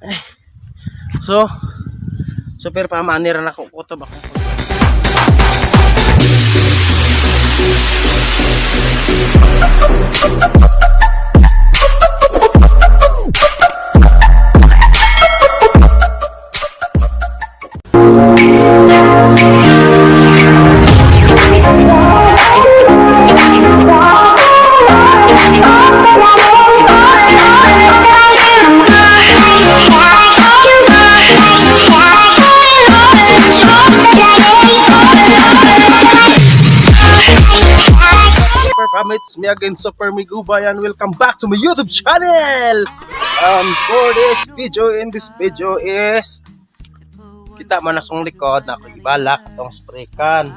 Eh. So, super pamaani ra nako kutob ako. Super Fam, it's me again, Super Migubay, and welcome back to my YouTube channel! For this video, in this video is, kita man na song likod na ako ibalak atong spray can.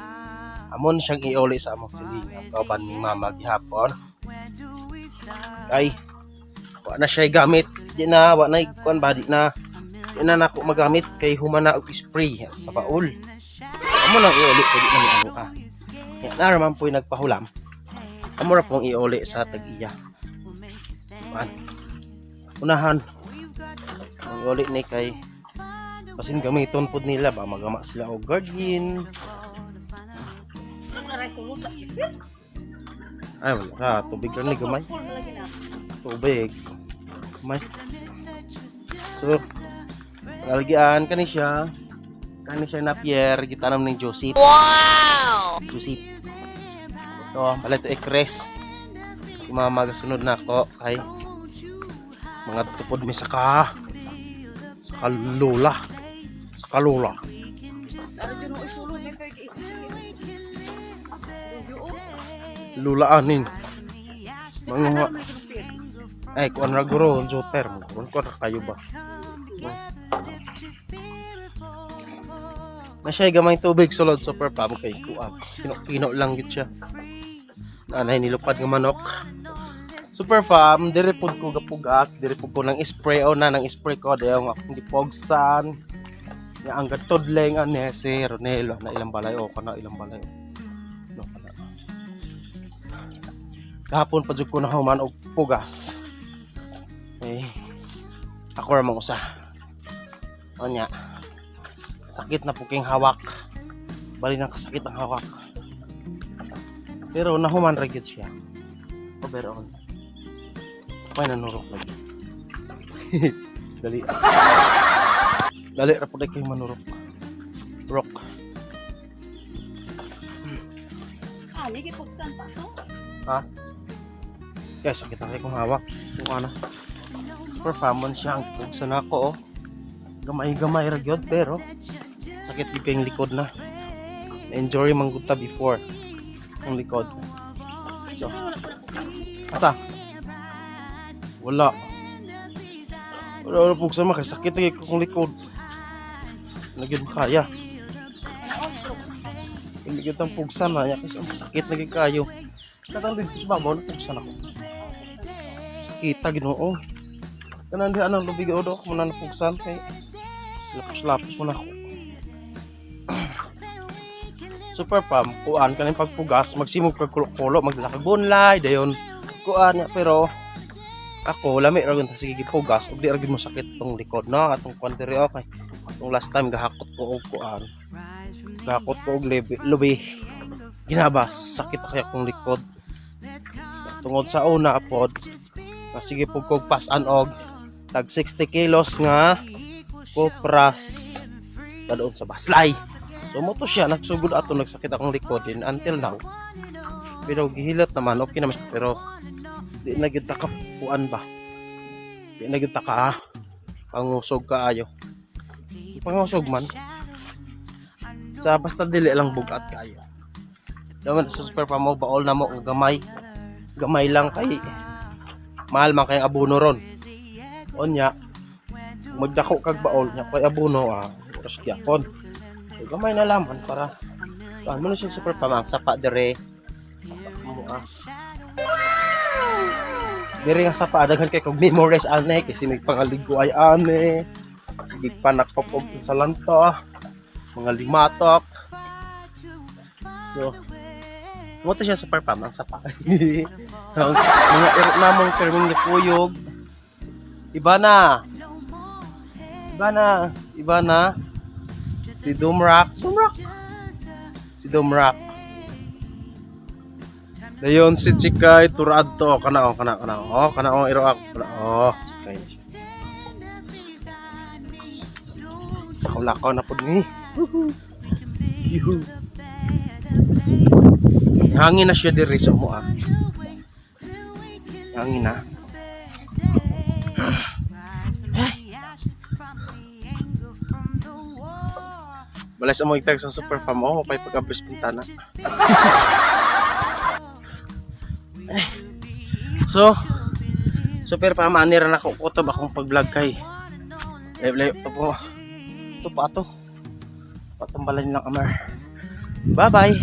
Amon siyang iuli sa among silingan. Kauban ni mama gihapon. Ay, wa na siya gamit. Di na, wa na kuan ba, di na. Di na nako magamit kay humana og spray sa baul. Amo nang iuli ko di na ni ano ah. Ya, naraman po'y nagpahulam. Amo ra pong iuli sa tag-iya. Kuan. Unahan. Ang iuli ni kay basin gamiton pod nila ba magama sila og garden. Ay wala ka, tubig lang ni gamay. Tubig. Gamay. So, lalagyan kani siya. Kani siya na Pierre, gitanom ni Joseph. Wow! Joseph. Ito, pala ito ekres. Si mama gasunod na ako kay mga tupod mi sa kalula. Sa kalula. Lula anin. Mga ay kuan ra guro joter mo. Kuan kuan ra kayo ba? Na siya gamay tubig sulod super pam kay kuan. Kino-kino lang gid siya. Nanay nilupad nga manok. Super fam, dire pud ko gapugas, dire pud ko nang spray o na nang spray ko dayon akong gipogsan. Nga ang gatudleng ane si Ronelo na ilang balay o kana ilang balay. No, kana. Kahapon pa jud ko na human og pugas. Eh, ako ra mang usa. Onya. Sakit na puking hawak. Bali nang kasakit ang hawak. Pero nahuman ra gyud siya. Overall. May nanurok lagi. Dali. Dali ra pud kay manurok. Rock. Ah, lagi pugsan pa to. Ha? Kaya sakit na kay kong hawak. Kung ano. Super famon siya ang pugsan ako oh. Gamay-gamay ra gyud pero sakit gyud kayong likod na. Na-enjoy man gud ta before ang likod. So, asa? Wala. Wala wala pugsan man kay sakit na kay kong likod. Na gyud makaya. Hindi gyud ang pugsan na kasi ang sakit na gyud kayo. Katang dito sa babaw na pugsan ako. Sakita Ginoo. Kanan di anang lubig o ako muna napugsan kay lapos-lapos mo na ako. Super pam, kuan kaning pagpugas, magsimog kag kulo-kulo, magdala kag bunlay, dayon kuan niya pero ako lami ra gyud sige gipugas ug di ra gyud mo sakit tong likod no atong kuan diri okay. Atong last time gahakot ko og kuan. Gahakot ko og lubi, lubi. Ginabas sakit kay akong likod. Tungod sa una pod, sige pud kog pasan og tag 60 kilos nga kopras doon sa baslay. So mo to siya nagsugod ato nagsakit akong likod din until now. Pero gihilot naman okay naman siya pero di na gyud ta kapuan ba. Di na gyud ta ka pangusog kaayo. Pangusog man. Sa basta dili lang bugat kaayo. Daman sa super pa mo baol na mo og gamay. Gamay lang kay mahal man kay abono ron. Onya magdako kag baol nya kay abono ah oras gyapon. So, gamay na laman para ano na siya super pamang sapa dire. Sapa sa mo ah. Dire nga sapa daghan kay kog memorize ane kasi may pangaligo ay ane. Sige panakop og sa lanto mga limatok. So, mo to siya super pam ang sapa. Ang mga iro namong perming ni kuyog. Iba na. Iba na, iba na. Si Dumrak, Dumrak. Si Dumrak. Dayon si Chikay turad to kana oh, kana kana oh, kana oh, iro ako kana oh, Chikay na siya. Lakaw-lakaw na pud ni. Yuhu. Hangin na siya diri sa mo ah. Hangin na. Ay. Balay sa mo itag sa super farm oh, pay pag-abris bintana. Eh. So, super pa ani ra nako kutob akong pag-vlog kay. Layo-layo pa po. Ito pa ato. Patumbalan lang amar. Bye-bye.